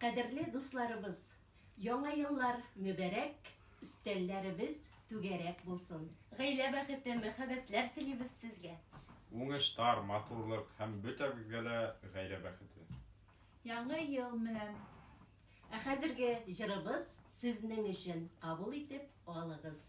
Кадерле дусларыбыз, Яңа еллар мөбәрәк, өстәлләребез түгәрәк булсын. Гаилә бәхете, мәхәббәтләр телибез сезгә. Уңышлар, матурлык һәм бөтәбезгә дә гаилә бәхете. Яңа ел менән! Ә хәзерге җырыбыз сезнең өчен, кабул итеп алыгыз.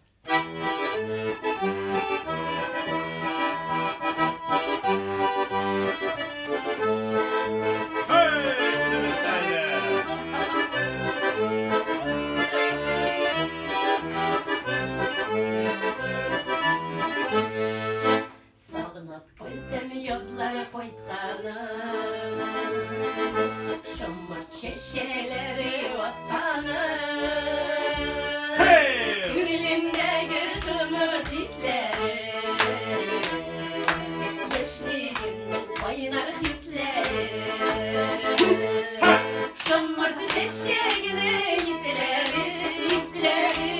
Сагынып көтәм язлар кайтканын, Шомырт чәчәләре атканын. Күңелемдәге шомырт хисләре, Яшьлегемнең кайнар хисләре. Шомырт чәчәгенең исләре, исләре.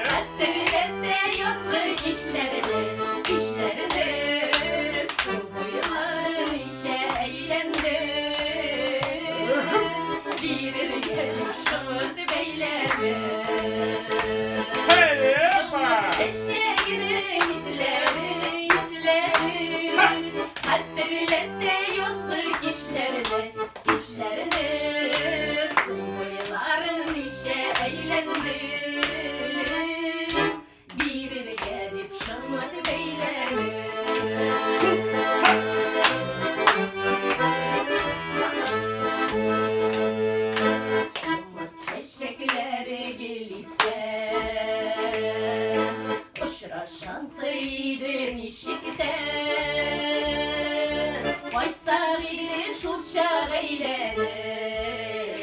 Хәтерләтә язгы кичләрне, кичләрне. Су буйлары ничә әйләнде. Бирергә дип шомырт бәйләме. Шомырт чәчәгенең исләре, исләре. Хәтерләтә язгы кичләрне, кичләрне. Су буйларын ничә әйләнде. Бирергә дип шомырт бәйләме. Шомырт чәчәкләре гел истә. Очрашасы иде ничек тә. Кайтсак иде шул чак әйләнеп.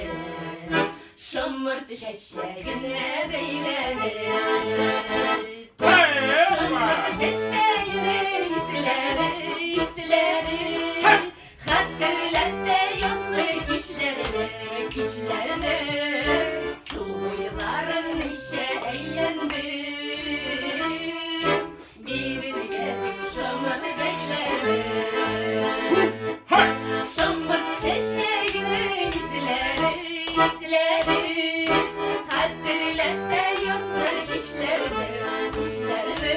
Шомырт чәчәгенә бәйләнеп. Шомырт чәчәгенең исләре, исләре. Хәтерләтә язгы кичләрне, кичләрне. Су буйларын ничә әйләнде. Бирергә дип шомырт бәйләме. Шомырт чәчәгенең исләре, исләре. Хәтерләтә язгы кичләрне, кичләрне.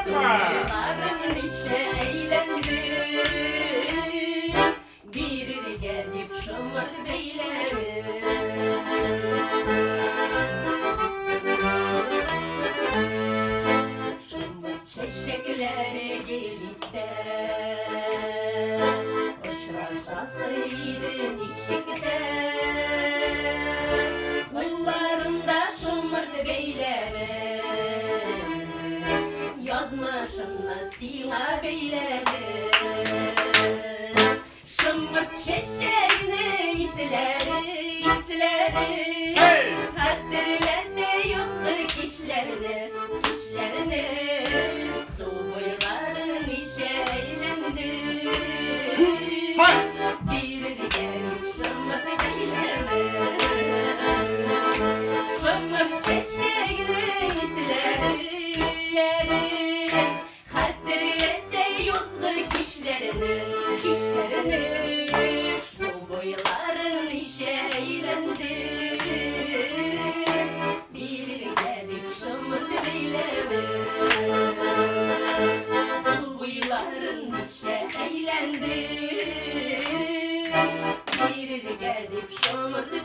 Су буйларын ничә әйләнде. Бирергә дип шомырт бәйләме. Шомырт чәчәкләре гел истә. Очрашасы иде ничек тә. Кулларында шомырт бәйләме. Язмышымны сиңа бәйләдем. Шомырт чәчәгенең исләре, исләре. Хәтерләтә язгы кичләрне, кичләрне. Су буйлары ничә әйләнде. Бирергә дип шомырт бәйләме. Шомырт чәчәгенең исләре, исләре. Хәтерләтә язгы кичләрне, кичләрне. Су буйларын ничә әйләнде. Бирергә дип шомырт бәйләме. Су буйларын ничә әйләнде. Бирергә дип шомырт.